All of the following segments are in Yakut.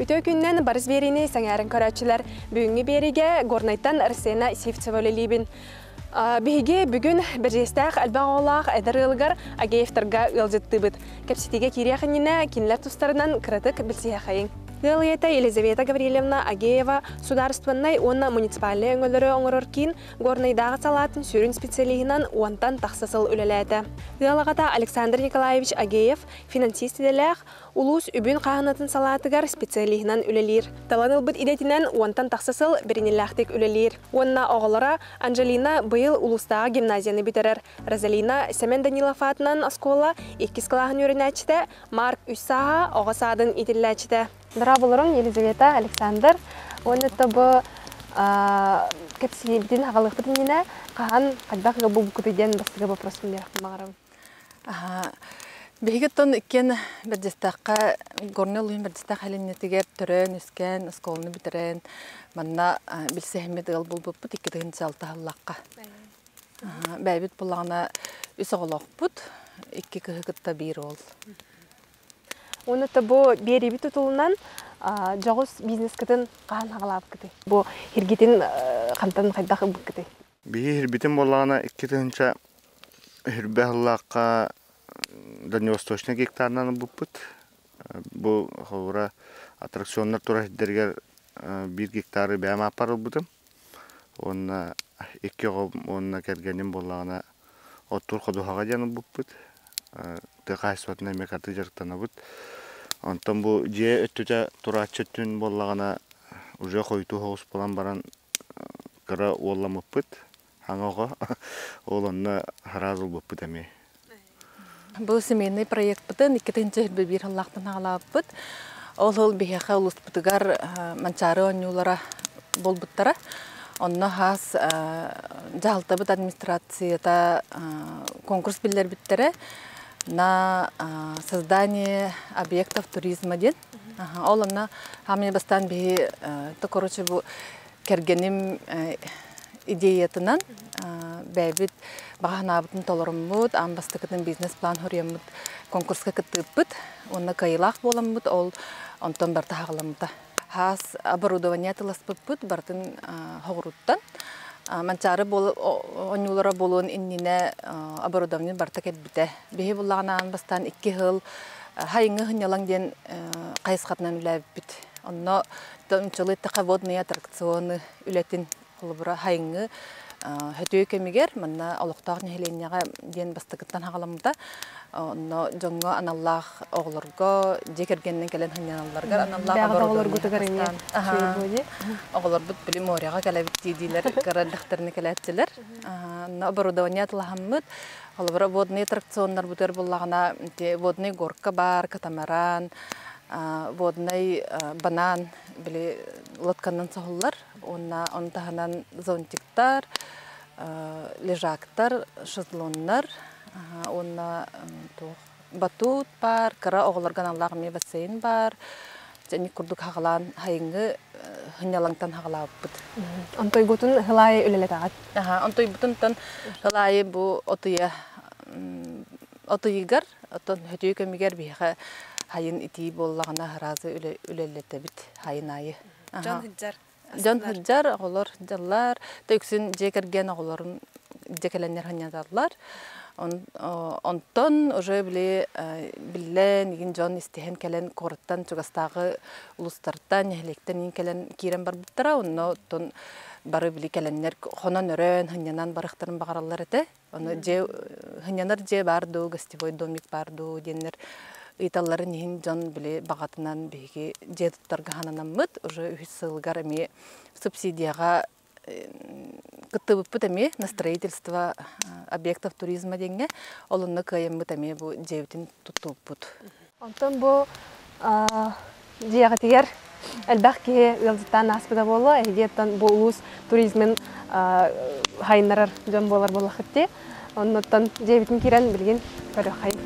Үтүө күннэн Барыс биэриини сэҥээрин көрөөччүлэр. Бүгүҥҥү биэриигэ Горнайтан Арсена Сивцева үлэлиибин. Биһиги бүгүн Бэрдьигэстээх элбэх оҕолоох эдэр ыалыгар Агеевтарга ыалдьыттыыбыт. Кэпсэтиигэ киириэх иннинэ кинилэр тустарынан кыратык билсиһэхэйиҥ. Ыал ийэтэ Елизавета Гаврильевна Агеева судаарыстыбаннай уонна муниципальнай өҥөлөрү оҥорор киин Горнайдааҕы салаатын сүрүн специалиһынан уонтан тахса сыл үлэлээтэ. Ыал аҕата Александр Николаевич Агеев финансист идэлээх, Улуус үбүн хааһынатын салаатыгар специалиһынан үлэлиир. Талан ылбыт идэтинэн уонтан тахса сыл бэриниилээхтик үлэлиир. Уонна оҕолоро Анжелина быйыл улуустааҕы гимназияны бүтэрэр, Розалина Сэмэн Данилов аатынан оскуола иккис кылааһын үөрэнээччитэ, Марк үс сааһа оҕо саадын иитиллээччитэ. Дорооболоруҥ, Елизавета, Александр. Уонна бу кэпсиибитин аҕалыахпыт иннинэ хаһан хайдах ыал буолбуккутуй диэн бастакы вопроспун биэрэхпин баҕарабын. Биһиги оттон иккиэн Бэрдьиэстээххэ Горнай улууһун Бэрдьиэстээх сэлиэнньэтигэр төрөөн-үөскээн, оскуоланы бүтэрэн, манна билсиһиммит ыал буолбуппут 2 6 сыллаахха. Бэйэбит буоллаҕына үс оҕолоохпут, икки кыһы кытта биир уол. Уонна бу биэриибит тутулунан дьоҕус бизнескытын хаһан хаҕалаабыккытый? Бу хиргитин хантан хайдах ылбыккытый? Биһи хирбитин буоллаҕына 2 тыһыынча хүрбэ сыллаахха Дальневосточный гектарынан ылбыппыт. Бу холобура аттракционнар турар сирдэригэр биир гектары бэйэм ааппар ылбытым. Уонна икки оҕом уонна кэргэним буоллаҕына оттуур ходуһаҕа диэн ылбыппыт. Тыа хаһаайыстыбатынан эмиэ хатыы дьарыктанабыт. Онтон бу дьиэ өттүтэ турааччы өттүн буоллаҕына уже хойутуу соҕус буолан баран кыра уолламмыппыт. Хаҥа оҕо. Ол онно сразу ылбыппыт эмиэ. Бу семейный проектпытын 2021 сыллаахтан аҕалаабыппыт. Ол ол биһиэхэ улууспутугар Манчаары оонньуулара буолбуттара. Онно хаас дьаһалтабыт администрацията конкурс биллэрбиттэрэ на создание объектов туризма диэн. Ол онно хаамый бастаан биһи то короче бу кэргэним идеятынан бэйэбит баҕа санаабытын толоруммут, аан бастакытын бизнес-план хоруйаммыт конкурска кыттыыппыт уонна кыайыылаах буоламмыт, ол онтон барыта хаҕаламмыта. Хаас оборудование атыласпыппыт барытын хоҕуруттан. Манчаары оонньуулара буолуон иннинэ оборудование барыта кэлбитэ. Биһи буллаҕына аан бастаан 2 сыл хайыҥы хынньалаҥ диэн хайысхатынан үлээбиппит. Онно Чылыттаха водные аттракционы үлэтин холобура хайыҥы хөтүө кэмигэр манна олохтоох нэһилиэнньэҕэ диэн бастакыттан хаҕаламмыта. Онно дьоҥҥо аналлаах оҕолорго дьиэ кэргэнинэн кэлэн сынньаналларыгар аналлаах оҕолоргутугар оҕолорбут били моряҕа кэлэбит диилэр кыраллахтарына кэлээччилэр. Онно оборудование атылаһаммыт. Холобура водные аттракционнар бутугар буллаҕына водный горка бар, катамаран, водный банан били лодканан соһуллар. Уонна ону таһынан зонтиктар, лежактар, шезлоннар уонна туох батут бар, кыра оҕолорго аналлаах эмиэ бассейн бар. Дьэ курдук хаҕалаан хайыҥҥы хынньалаҥтан хаҕалаабыппыт. Онтойгутун хылаайы үлэлэтаҕат. Онтойбутун хылаайы бу отуйа отуйыгар оттон хөтүө көмүгэр биһиэхэ хайын итии буоллаҕына сразу үлэлэтэбит хайын аайы. Дьон сылдьар. Дьон сылдьар, оҕолор сылдьаллар. Үксүн дьиэ кэргэн оҕолорун дьиэ кэлэннэр сынньаталлар. Онтон уже били биллэн игин дьон истиһэн кэлэн куораттан чугастааҕы улуустартан, нэһилиэктэн иин кэлэн киирэн барбыттара. Онно оттон бары били кэлэннэр хонон өрөөн, сынньанан барыахтарын баҕараллар этэ. Ону дьиэ сынньанар дьиэ баар дуу, гостевой домик баар дуу диэннэр ыйыталларын иһин дьон били баҕатынан биһиги дьиэ туттарга сананаммыт уже үһүс сылыгар эмиэ субсидияҕа кыттыбыппыт эмиэ на строительство объектов туризма диэҥҥэ ол онно кыайаммыт эмиэ бу дьиэбитин туттубуппут. Онтон бу дьиэҕитигэр Элбэх киһи ыалдьыттаан ааспыта буолуо. Эһиги оттон бу улуус туризмын хайыннарар дьон буолар буоллаххыт дии. Оннуттан дьиэбитин киирэн билигин көрүөххэйин.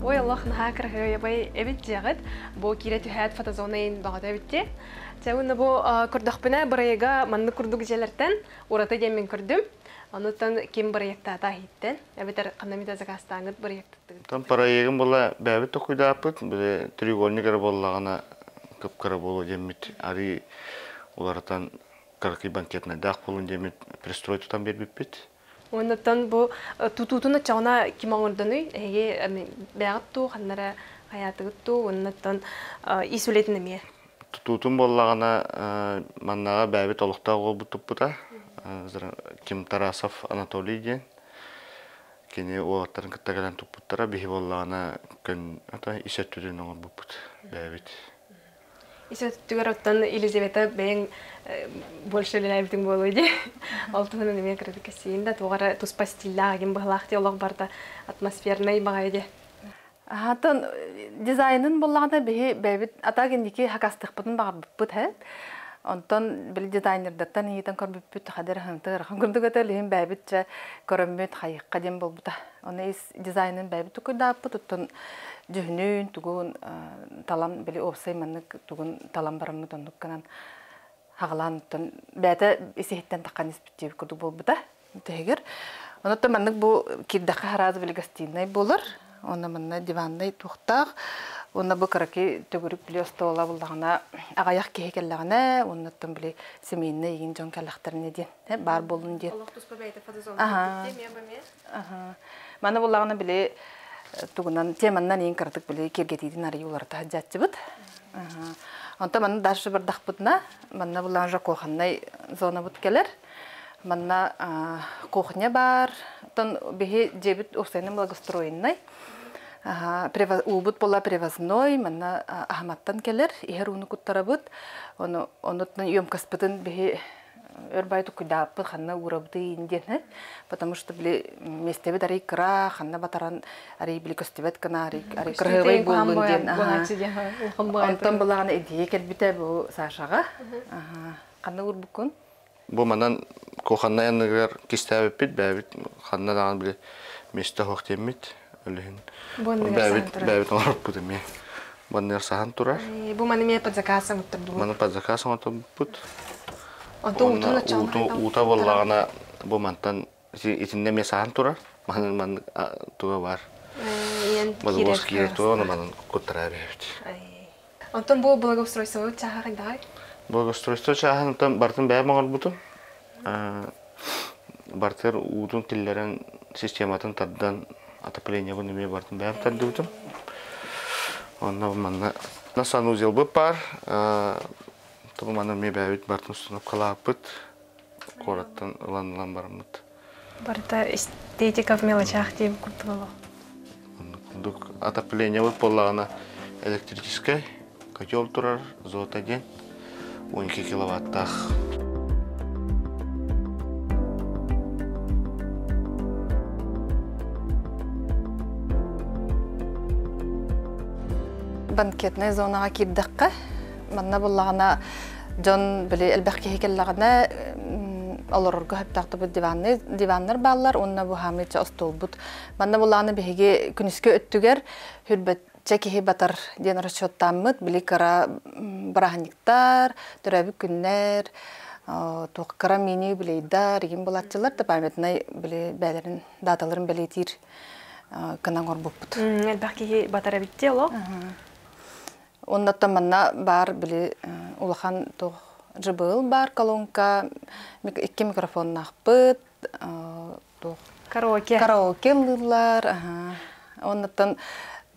Ой, Аллах наһаа кыраһыайабай эбит дьиэҕит. Бу киирэ түһээт фотозона иин баҕата эбит дии. Чэ, уонна бу көрдөхпүнэ бырайыга маннык курдук дьиэлэртэн ураты диэн мин көрдүм. Онуттан ким бырайыктаата иһиттэн, эбэтэр ханна эмитэ заказтааҥҥыт бырайыктаттыгыт? Там проегын була бэйэбит токуйдааппыт, били треугольник эрэ буоллаҕына кып-кыра буолуо диэммит арыы уларытан кыракый банкетнайдаах буолун диэммит пристрой тутан биэрбиппит. Оннуттан бу тутуутун оччоҕуна ким оҥордонуй? Эһиги бэйэҕит туу, ханна эрэ хайаатыгыт туу, оннуттан ис үлэтин эмиэ. Тутуутун буоллаҕына маннаҕа бэйэбит олохтоох уолбут туппута. Ким Тарасов Анатолий диэн. Кини уолаттарын кытта кэлэн туппуттара. Биһи буоллаҕына күн ата ис өттүтүн оҥорбуппут бэйэбит. Ис өттүгэр оттон Елизавета бэйэҥ больше үлэлээбитиҥ буолуо дии. Ол туһунан эмиэ кыратык кэпсиин да, туох эрэ туспа стиллээх игин быһылаах дии олох барыта атмосфернай баҕайы дии. Аһатан дизайнын буллаҕына биһи бэйэбит атак инники хакастыхпытын баҕарбыппыт һэ. Онтон били дизайнердартан ыйытан көрбүппүт хадыр хантыр ыарахан курдук этэ илиһин бэйэбит чэ көрөммүт хайыхха диэн буолбута. Оны ис дизайнын бэйэбит тукуйдааппыт оттон дьүһүнүн тугун талан били уопсай маннык тугун талан бараммыт оннук гынан хаҕалаан оттон бэйэтэ ис-иһиттэн таххан испит курдук буолбута Тэһигэр. Онон маннык бу киирдэххэ хараас били гостиной буолар. Онно манна диваннай туохтаах. Уонна бу кыракый төгүрүк били остуола буллаҕына аҕыйах киһи кэллэҕинэ, уоннаттан били семейный игин дьон кэллэхтэринэ диэн баар буоллун диэн. Олох туспа бэйэтэ фотозона эмиэ бу эмиэ. Маны буллаҕына били тугунан теманнан иин кыратык били киэргэтиитин арыйы уларыта сылдьааччыбыт. Онтон манна дальше бардахпытына, манна буллаҕына уже кухоннай зонабыт кэлэр. Манна кухня баар. Оттон биһи дьиэбит уопсайынан благоустроеннай. Уубут буола привозной, манна Аһаматтан кэлэр, иһэр ууну куттарабыт. Ону онуттан емкостьпытын биһи өр бай тукуйдааппыт ханна уурабытый диэн потому что били миэстэбит арый кыра ханна батаран арый били көстүбэт гына арый арый кыраһыабай буоллун диэн онтон былаана идея кэлбитэ бу Сашаҕа ханна уурбуккун Бу манан кухоннай анныгар кистээбиппит, бэйэбит ханна даҕаны били миэстэ суох диэммит, өлүһүн бэйэбит бэйэбит оҥорбуппут эмиэ. Бу анныгар саһан турар. Бу маны эмиэ под заказ оҥоттордубут. Маны под заказ оҥотторбуппут. Онтон уута уута буоллаҕына бу мантан итиннэ эмиэ саһан турар. Манан маннык туга бар. Бодобуос киирэр туга манан куттарар эбит. Онтон бу благоустройство чааһа хайдаҕай? Благоустройство чааһын онтон барытын бэйэм оҥорбутум. Бартыгар уутун киллэрэн систематын тардан отоплениебын эмиэ барытын бэйэм тардыбытым. Онно манна санузелбыт баар. Тобу манна эмиэ бэйэбит барытын установкалааппыт. Куораттан ылан-ылан бараммыт. Барыта эстетика в мелочах диэн курдук олох. Курдук отоплениебыт буоллаҕына электрическэй котел турар золото диэн 12 киловаттаах. Банкетнай зонаҕа киирдэххэ, манна буллаҕына дьон били элбэх киһи кэллэҕинэ олорорго сөптөөхтүбүт диванный диваннар бааллар уонна бу хаамыыча остуолбут манна булааны биһиги күнүскү өттүгэр хүрбэтчэ киһи батар диэн расчеттааммыт били кыра бырааһынньыктар төрөөбүт күннэр туох кыра мини юбилейдар игин булааччылар да памятнай били бээлэрин даталарын бэлиэтиир кынан оҥорбуппут элбэх киһи батар эбит дии олох Оннуттан манна баар били улахан туох жыбыл баар колонка, икки микрофоннаахпыт, туох караоке. Караоке ыллыыллар. Оннуттан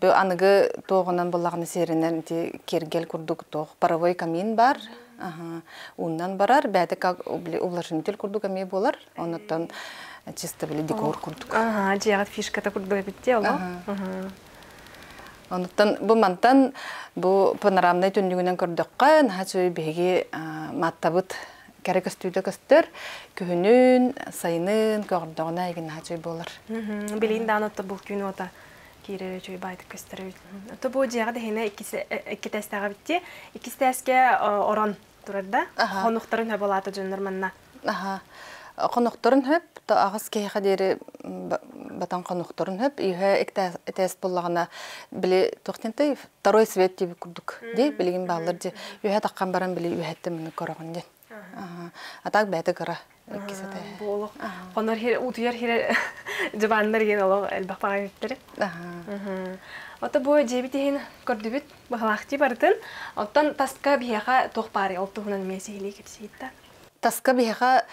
аныгы туоҕунан буллаҕына сиэринэн ити киэргэл курдук туох паровой камин бар. Ууннан барар, бэйэтэ как увлажнитель курдук эмиэ буолар. Оннуттан чисто били декор курдук. Ага, дьиэҕит фишката курдук эбит дии, олох. Онуттан бу мантан бу панорамнай түннүгүнэн көрдөххө, наһаа үчүгэй биһиги Мааттабыт кэрэ көстүүтэ көстөр. Күһүнүн, сайынын көҕөрдөҕүнэ игин наһаа үчүгэй буолар. Билигин даҕаны отто бу күн уота киирэр үчүгэй баайдык көстөр эбит. Отто бу дьиэҕэ дэһинэ икки тээстээх эбит Иккис тээскэ орон турар да. Хонуктарын хөп олаата дьоннор манна. Аха. Хонохторун хөп, то аҕыс киһиэхэ диэри батан хонохторун хөп. Иһэ этээс буллаҕына били туохтентай второй свет диэби курдук ди билигин бааллар ди үһэ таххан баран били үһэттэн маны көрөҕүн диэн. А так бэйэтэ кыра иккис этэ. Бу олох хонор хир утуйар хире дьыбааннар диэн олох элбэх баҕайыттары. Ото бу дьиэбит иһин көрдүбүт быһалаахтыы барытын. Оттон таска биһиэхэ туох баарый ол туһунан эмиэ сиһилии кэпсиитта. Таска биһиэхэ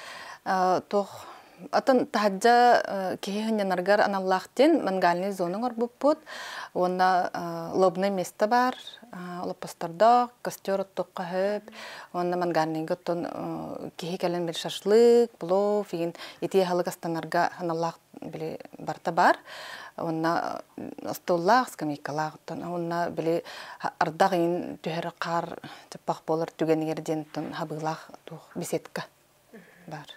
туох атын таһырдьа киһи сынньанарыгар аналлаах диэн мангальный зона оҥорбуппут уонна лобное место баар олоппостордоох костер оттуохха сөп уонна мангальныйга оттон киһи кэлэн били шашлык плов игин итии аһылык астанарга аналлаах били барыта баар уонна остуоллаах скамейкалаах оттон уонна били ардах иин түһэр хаар чаппах буолар түгэнигэр диэн оттон хабыылаах туох беседка баар.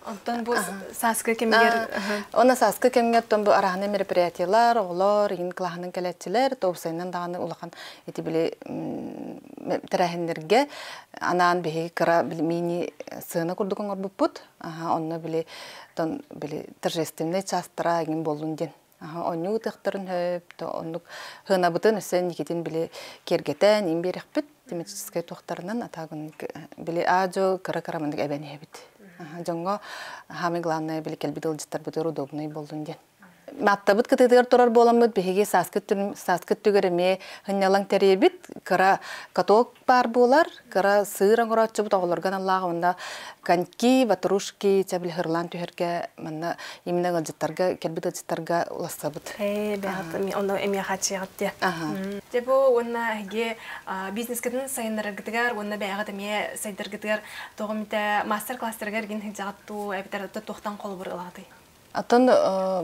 Онтон бу сааскы кэмигэр Онно сааскы кэмҥэ оттон бу араһаны мероприятиялар, оҕолор, иин кылааһынан кэлээччилэр, тоопсайынан даҕаны улахан ити били тэрээһиннэргэ анаан биһиги кыра мини сцена курдук оҥорбуппут. Онно били тон били торжественнай чаастара иҥин буоллун диэн оонньуу ытыахтарын сөп, оннук хыанабытын өссө Никитин били киэргэтэн им биэрэхпит тематическай туохтарынан атаагын били аадьо кыра-кыра маннык эбэн иһэбит. Дьоҥҥо самый главное били кэлбит ыалдьыттарбытыгар удобный буоллун диэн. Маттабыт кытыытыгар турар буоламмыт биһиги сааскы сааскы өттүгэр эмиэ сынньалаҥ тэрийэбит. Кыра каток баар буолар, кыра сыыр оҥорооччубут оҕолорго аналлаах уонна коньки, ватрушки чэбил хырлаан түһэргэ манна именно ыалдьыттарга кэлбит ыалдьыттарга улассабыт. Ээ, бэҕэт онно эмиэ хааччыйаҕыт диэ. Дьэ бу уонна эһиги бизнескытын сайыннараргытыгар уонна бэйэҕит эмиэ сайдаргытыгар тоҕо эмитэ мастер-класстарыгар эргин сылдьаҕыт дуу, эбэтэр туохтан холобур ылаҕытый? Оттон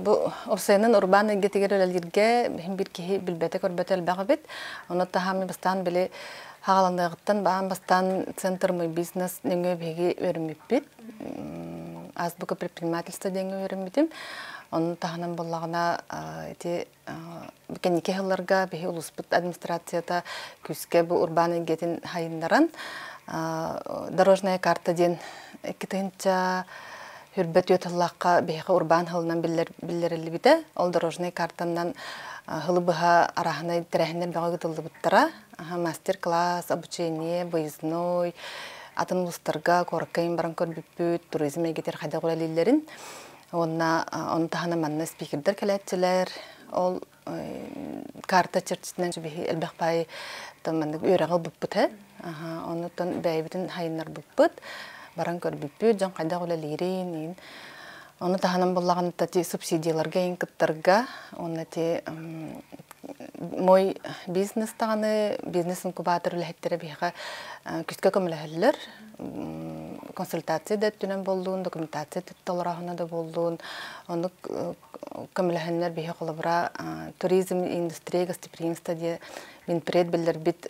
бу уопсайынан урбаан эйгэтигэр үлэлииргэ иһин биир киһи билбэтэ-көрбөтө элбэх эбит. Ону таһааммы бастаан били хаҕаланыаҕыттан баан бастаан Центр мой бизнес нөҥүө биһиги үөрэммиппит. Азбука предпринимательства диэҥҥэ үөрэммитим. Ону таһынан буоллаҕына ити кэнники сылларга биһи улууспут администрацията күүскэ бу урбаан эйгэтин хайыннаран дорожная карта диэн 2 тыһыынча хүрбэ сыллаахха биһиэхэ урбаан сылынан биллэриллибитэ. Ол дорожная картанан сылы быһа арааһынай тэрээһиннэр бөҕө ыытыллыбыттара. Мастер-класс, обучение, выездной, атын улуустарга куоракка баран көрбүппүт, туризм эйгэтигэр хайдах үлэлииллэрин. Уонна ону таһынан манна спикердэр кэлээччилэр, ол карта чэрчитинэн биһи элбэх баай маннык үөрэҕи ылбыппыт ээ. Оннуттан бэйэбитин хайыннарбыппыт, баран көрбүппүт, дьон хайдах үлэлиирин, ону таһынан буллаҕына ти субсидияларга иин кыттарга, уонна ти мой бизнес даҕаны бизнес инкубатор үлэһиттэрэ биһиэхэ күскэ көмөлөһөллөр. Консультация да өттүнэн буоллун, документация тутталараһына да буоллун, оннук көмөлөһөннөр биһи холобура туризм индустрия гостеприимства диэ Минпред биллэрбит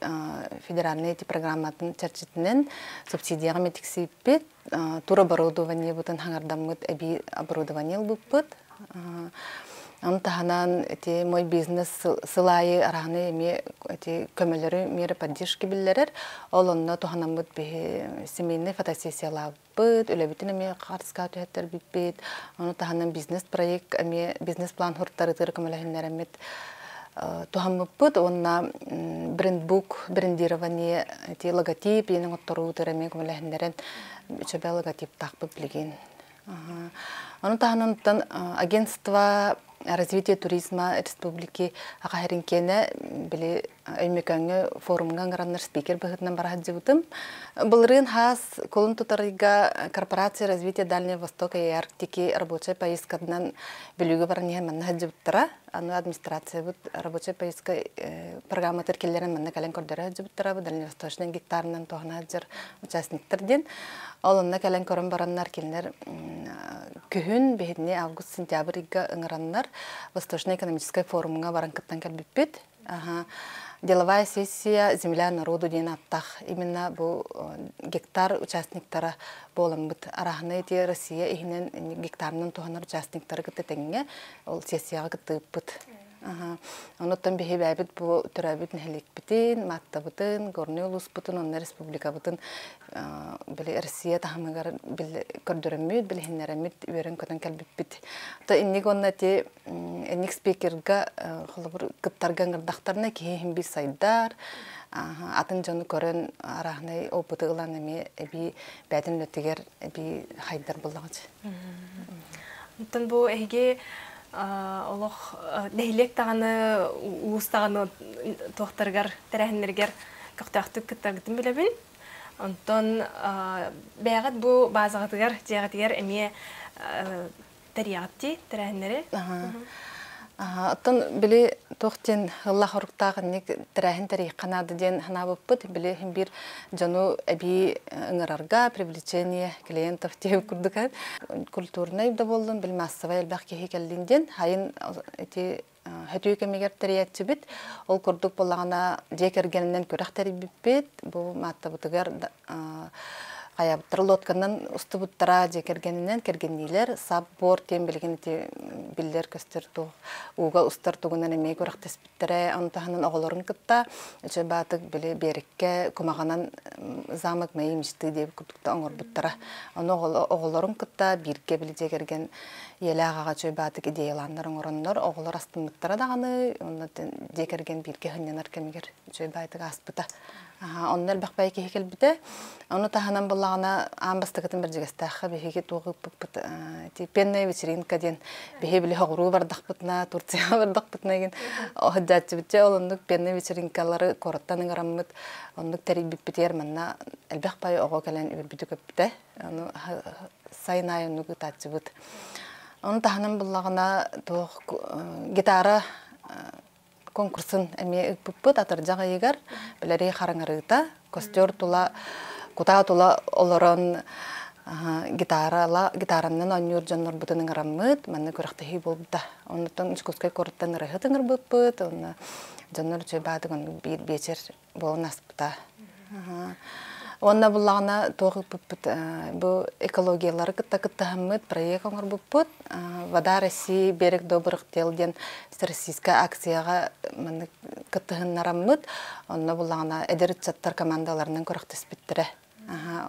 федеральный эти программатын чэрчитинэн субсидияҕа метиксииппит, туроборудование бытын хаҥардаммыт эбии оборудование ылбыппыт. Ону таһынан эти мой бизнес сыл аайы арааны эмиэ эти көмөлөрү меры поддержки биллэрэр. Ол онно туһанаммыт биһи семейный фотосессиялаабыппыт, үлэбитин эмиэ хаартыскаҕа түһэттэрбиппит. Ону таһынан бизнес-проект эмиэ бизнес-план хуртарытыр көмөлөһүннэрэммит туһаммыппыт уонна брендбук, брендирование, эти логотип иэнин отторуутар эмиэ көмөлөһүннэрэн үчүгэй логотиптаахпыт билигин. Ону таһынан агентство развития туризма республики Саха били Өймөкөөҥҥө форумҥа ыҥыраннар спикер быһыытынан бара сылдьыбытым. Былырыын хаас кулун тутарыйга корпорация развития Дальнего Востока и Арктики рабочай поездкатынан Бүлүүгэ баран иһэн манна сылдьыбыттара. Аны администрациябыт рабочай поездка программа киллэрэн манна кэлэн көрдөрө сылдьыбыттара. Дальневосточный гектарынан туһана сылдьар участниктар диэн. Ол онно кэлэн көрөн бараннар кинилэр Күһүн биһидини август-сентябрь ыйга ыҥыраннар Восточный экономическай форумҥа баран кыттан кэлбиппит. Деловая сессия «Земля народу» диэн ааттаах именно бу гектар участниктара буоламмыт арааһынай ити Россия иһинэн гектарынан туһанар участниктары кытта тэҥҥэ ол сессияҕа кыттыыппыт. Онуттан биһи бэйэбит бу төрөөбүт нэһилиэкпитин, Маттабытын, Горнай улууспутун, онно республикабытын били Россия таһымыгар көрдөрөммүт, билиһиннэрэммит, үөрэн-көтөн кэлбиппит. То инник уонна ити инник спикерга холобур кыттарга ыҥырдахтарына киһи иһин биир сайдар, атын дьону көрөн арааһынай опыты ылан эмиэ эбии бэйэтин үлэтигэр эбии хайдар буллаҕыч. Оттон бу эһиги олох нэһилиэк даҕаны, улуус даҕаны туохтарыгар, тэрээһиннэригэр көхтөөхтүк кыттаргытын билэбин. Онтон бэйэҕит бу баазаҕытыгар, дьиэҕитигэр эмиэ тэрийэҕит дии тэрээһиннэри? Оттон били туох диэн ыллах хоруктаах инник тэрээһин тэрийиэххэ наада диэн санаабыппыт. Били иһин биир дьону эбии ыҥырарга привлечение клиентов диэн курдук культурнай да буоллун, били массовай элбэх киһи кэллин диэн хайын ити хөтүү кэмигэр тэрийээччибит. Ол курдук буоллаҕына дьиэ кэргэнинэн күрэх тэрийбиппит. Бу Мааттабытыгар хайабыттара лодканан устубуттара дьиэ кэргэнинэн кэргэнниилэр саббор диэн билигин ити биллэр көстөр туох ууга устар тугунан эмиэ күрэхтэспиттэрэ. Ону таһынан оҕолорун кытта үчүгэй баатык били биэриккэ кумаҕанан замок моей мечты диэбит курдукта оҥорбуттара. Ону оҕолорун кытта бииргэ били дьиэ кэргэн ийэлээх аҕа үчүгэй баатык идеялааннар оҥороннор оҕолор астыммыттара даҕаны уонна дьиэ кэргэн бииргэ сынньанар кэмигэр үчүгэй баайтык ааспыта. Онно элбэх бай киһи кэлбитэ. Ону таһынан буллаҕына аан бастакытын Бэрдьигэстээххэ биһиги туох ыыппыппыт ити пенная вечеринка диэн биһи били хоҕуруу бардахпытына, Турцияҕа бардахпытына игин оһдьааччыбытча ол оннук пенная вечеринкалары куораттан ыҥыраммыт оннук тэрийбиппитигэр манна элбэх бай оҕо кэлэн үөрбүтү көппүтэ. Ону сайын аайы оннук ыытааччыбыт. Ону таһынан буллаҕына туох гитара конкурсун эмиэ ыыппыппыт атырдьах ыйыгар Билэрий хараҥарыыта костер тула кутаа тула олорон гитарала гитаранан оонньуур дьоннорбутун ыҥыраммыт манна күрэхтэһии буолбута. Оннуттан Дьокуускай куораттан ырыаһыт ыҥырбыппыт уонна дьоннор үчүгэй баатык оннук биир биэчэр буолан аспыта. Уонна буллаҕына туох ыыппыппыт бу экологиялары кытта кыттыһаммыт проект оҥорбуппут. Вода России берег добрых дел диэн всероссийскай акцияҕа маннык кыттыһыннараммыт. Онно буллаҕына эдэр ыччаттар командаларынан күрэхтэспиттэрэ.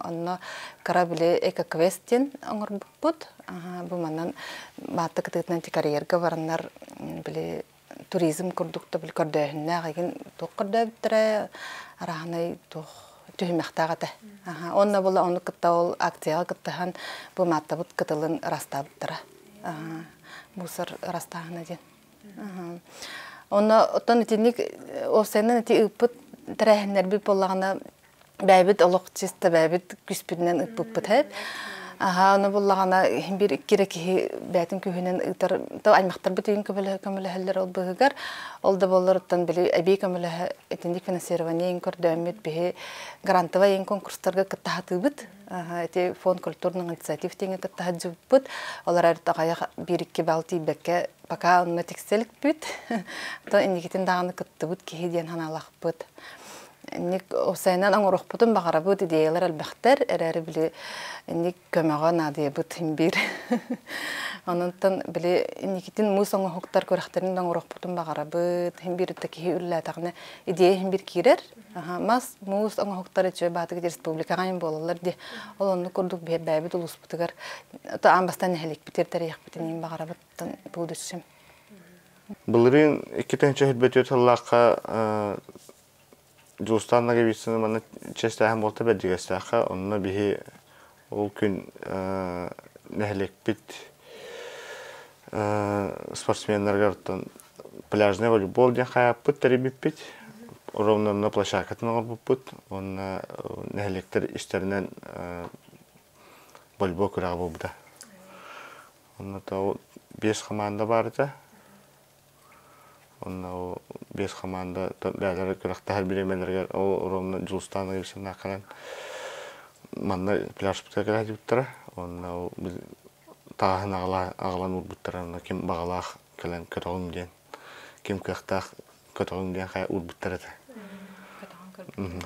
Онно кыра били эко-квест диэн оҥорбуппут. Бу манан баатта кытыытынан карьерга бараннар били туризм курдук да били көрдөөһүннээх игин туох көрдөөбүттэрэ арааһынай туох түһүмэхтээх этэ. Онно була ону кытта ол акцияҕа кыттыһан бу Мааттабыт кытылын ырастаабыттара. Мусор ырастааһына диэн. Онно оттон итинник уопсайынан ити ыыппыт тэрээһиннэрбит буоллаҕына бэйэбит олох чисто бэйэбит күспүтүнэн ыппыппыт эт. Аха, ону буллаҕына биир икки эрэ киһи бэйэтин күүһүнэн ыытар, то аймахтарбыт иһин көмөлөһөллөр ол быыһыгар. Ол да буоллар оттон били эбии көмөлөһө итинник финансирование иһин көрдөөммүт биһи грантовай иһин конкурстарга кытта сатыыбыт. Ити фонд культурных инициатив диэҥҥэ кытта сылдьыбыппыт. Ол эрээри аҕыйах биир-икки балл тиийбэккэ пока онно тиксэ иликпит. То инникитин даҕаны кыттыбыт киһи диэн санаалаахпыт. Инник уопсайынан оҥоруохпутун баҕарабыт, идеялар элбэхтэр, эрээри били инник көмөҕө наадыйабыт син биир. Ононтон били инникитин муус оҥоһуктар күрэхтэрин да оҥоруохпутун баҕарабыт. Син биир да киһи үлэлээтэҕинэ идея иһин биир киирэр. Мас, муус оҥоһуктар үчүгэй баатык республикаҕа им буолаллар дии. Ол оннук курдук бэйэбит улууспутугар то аан бастаан нэһилиэкпитигэр тэрийиэхпитин иһин баҕарабыт будущем. Былырыын 2024 сыллаахха Дьулустаан Ноговицыны манна чэстээһин буолта Бэрдьигэстээххэ. Онно биһи ол күн нэһилиэкпит спортсменнарыгар оттон пляжный волейбол диэн хайааппыт тэрийбиппит. Ровно онно площадкатын оҥорбуппут. Уонна нэһилиэктэр истэринэн волейбол күрэҕэ буолбута. Онно биэс хамаанда баар этэ. Онно ол биэс хамаанда бэйэлэрэ күрэхтэһэр бириэмэлэригэр ол ровно Дьулустаан Александровна манна пляжпытыгар кэлээдьибиттэрэ. Онно ол Тааһын аҕалан уурбуттара, онно ким баҕалаах кэлэн көтөҕүҥ диэн, ким кыахтаах көтөҕүҥ диэн хайа уурбуттар этэ.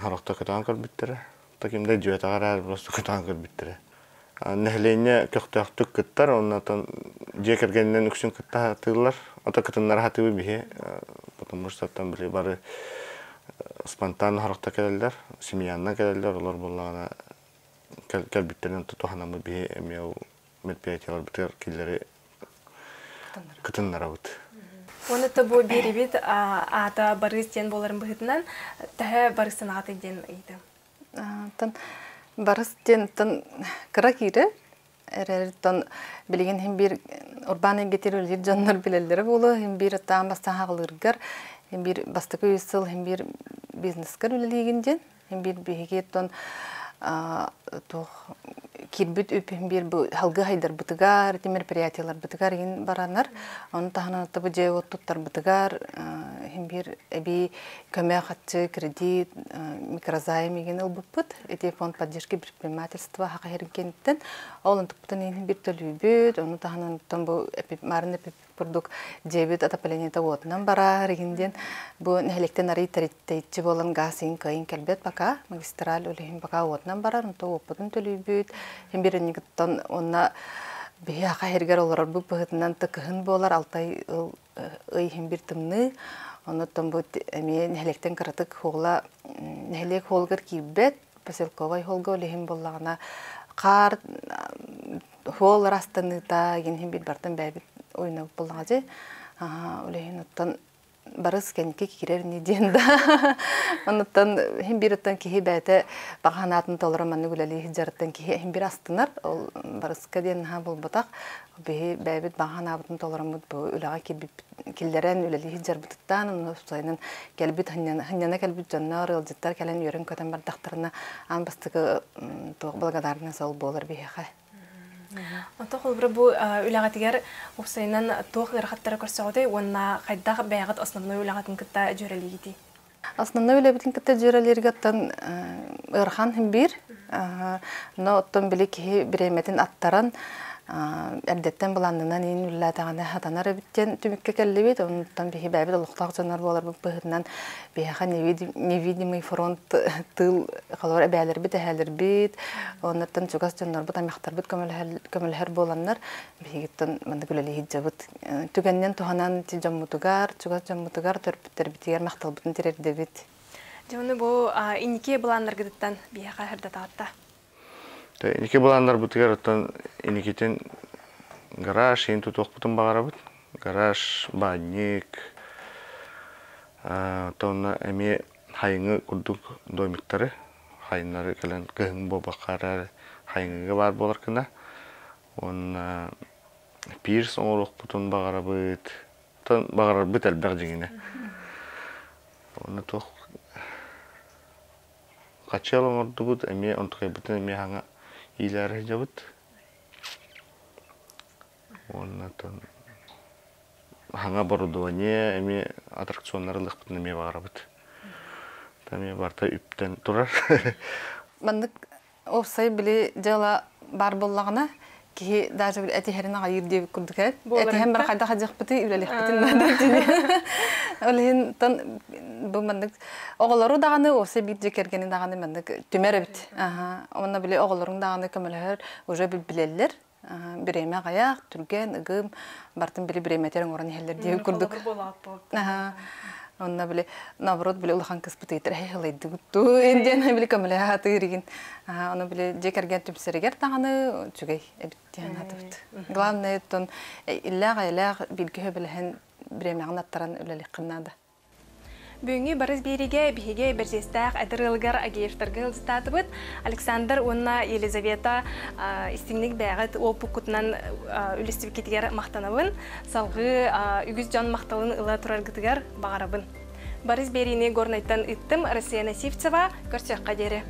Сорохтор көтөҕөн көрбүттэрэ, то ким да дьүөтэҕэ эрээр просто көтөҕөн көрбүттэрэ. Нэһилиэнньэ көхтөөхтүк кыттар, оннотон дьиэ кэргэнинэн үксүн кытта сатыыллар. Ото кытыннара сатыыбы биһи, потому что оттон били бары спонтанно сорохтор кэлэллэр, семьянан кэлэллэр, олор буоллаҕына кэлбиттэринэн тутуһанаммыт биһи эмиэ ол мероприятиеларбытыгар киллэри кытыннарабыт. Уонна то бу биэрибит аата барыс диэн буоларын быһыытынан төһө барыстанаҕытый диэн ыйытым. Тан барыс диэн тан кыра киирэ эрэртон билигин хим бир урбаан эйгэтигэр үлэлиир дьоннор билэллэрэ буолуо хим бир таан бастаан хаҕылыыргар хим бир бастакы үс сыл хим бир бизнескэр үлэлиигин диэн Хин биир биһиги оттон туох киирбит үп хин биир бу халгы хайдарбытыгар, ити мероприятиеларбытыгар иһин баранар. Ону таһынан бу дьиэ уот туттарбытыгар хин биир эбии көмө хаччы, кредит, микрозайм игин ылбыппыт. Ити фонд поддержки предпринимательства хаха хиргениттен. Ол онтукпутун иһин бир төлүүбүт. Ону таһынан оттон бу марын курдук дьиэбит отоплениета уотунан барар игин диэн бу нэһилиэктэн арый тэйиччи буолан газ иин кыайын кэлбэт пока магистраль үлэһин пока уотунан барар онто уоппутун төлүүбүт хин бириннигиттон уонна биһи аха иһиргэр олорорбут быһытынан тыкыһын буолар алтай ый иһин бир тымныы оннуттан бу эмиэ нэһилиэктэн кыратык хуола нэһилиэк хуолугар киирбэт поселковай холго үлэһин буоллаҕына хаар Хуол ырастаныыта гин бит бартан бэйбит ойнобут буллаҕа дьи. Үлэһин оттон барыс кэнники киирэр ини диэн да. Онуттан хин бир оттон киһи бэйэтэ баҕа санаатын толоро маннык үлэлии сылдьарыттан киһи хин бир астынар. Ол барыска диэн наһаа буолбатах. Биһи бэйэбит баҕа санаабытын толороммут бу үлэҕэ киирбиппит киллэрэн үлэлии сылдьарбытыттан онно сайынын кэлбит хынньана кэлбит дьоннор ыалдьыттар кэлэн үөрэн-көтөн бардахтарына аан бастакы туох благодарность ол буолар биһиэхэ. Онто холобура бу үлэҕитигэр уопсайынан туох ыарахаттары көрсөҕүтүй уонна хайдах бэйэҕит основной үлэҕитин кытта дьүөрэлиигитий? Основной үлэбитин кытта дьүөрэлииргэ оттон ыарахан иһин биир. Но оттон били киһи бириэмэтин аттаран эрдэттэн былааннанан иин үлэлээтэҕинэ сатанар эбит диэн түмүккэ кэллибит. Онтон биһи бэйэбит олохтоох дьоннор буоларбыт быһыытынан биһиэхэ невидимый фронт тыыл холобур эбээлэрбит, эһээлэрбит, оннуттан чугас дьоннорбут, аймахтарбыт көмөлөһөр буоланнар биһигиттэн маннык үлэлии сылдьабыт. Түгэнинэн туһанан дьоммутугар, чугас дьоммутугар, төрөппүттэрбитигэр махталбытын тириэрдэбит. Дьэ, ону бу инники былааннаргытыттан биһиэхэ сырдатаатта. Инники былааннарбытыгар оттон инникитин гараж иһин тутуохпутун баҕарабыт. Гараж, баанньык, онно эмиэ хайыҥы курдук домиктары, хайыннары кэлэн кыһын буолбакка эрээри хайыҥыга баар буолар гына. Уонна пирс оҥоруохпутун баҕарабыт. Оттон баҕарарбыт элбэх дьиҥинэ. Уонна туох хачыал оҥордубут, эмиэ онтукайбытын эмиэ хаҥа иилээри сылдьабыт. Уонна оттон хаҥа оборудование эмиэ аттракционнары ылыахпытын эмиэ баҕарабыт. Эмиэ барыта үптэн турар. Маннык уопсай били дьыала баар буоллаҕына киһи даже били этиһэрин аҕайыыр диэбит курдук ээ. Этиһэн баран хайдах адьахпытый үлэлиэхпитин наада дии. Ол иһин тон бу маннык оҕолору даҕаны уопсай биир дьиэ кэргэни даҕаны маннык түмэр эбит. Уонна били оҕолоруҥ даҕаны көмөлөһөр уже билэллэр. Бириэмэ аҕыйах, түргэн, ыгым, бартын били бириэмэтигэр оҥорон иһэллэр диэбит курдук. Онно били наоборот били улахан кыспыт ыйтар эһэ ылайдыбыт дуу диэн били көмөлөһө сатыыр игин. Ону били дьиэ кэргэн түмсэригэр даҕаны үчүгэй эбит диэн санаатыбыт. Главное оттон иллээх-эйэлээх бииргэ сөбүлэһэн бириэмэҕин аттаран үлэлиэххин наада. Бүгүҥҥү Барыс биэриигэ биһиги бэрдьиэстээх эдэр ыалыгар Агеевтарга ыалдьыттаатыбыт. Александр уонна Елизавета истиҥник бэйэҕит уопуккутунан үлэстибиккитигэр махтанабын. Салгыы үгүс дьон махталын ыла тураргытыгар баҕарабын. Барыс биэриини Горнайтан ыыттым. Россия Сивцева. Көрсүөххэ диэри.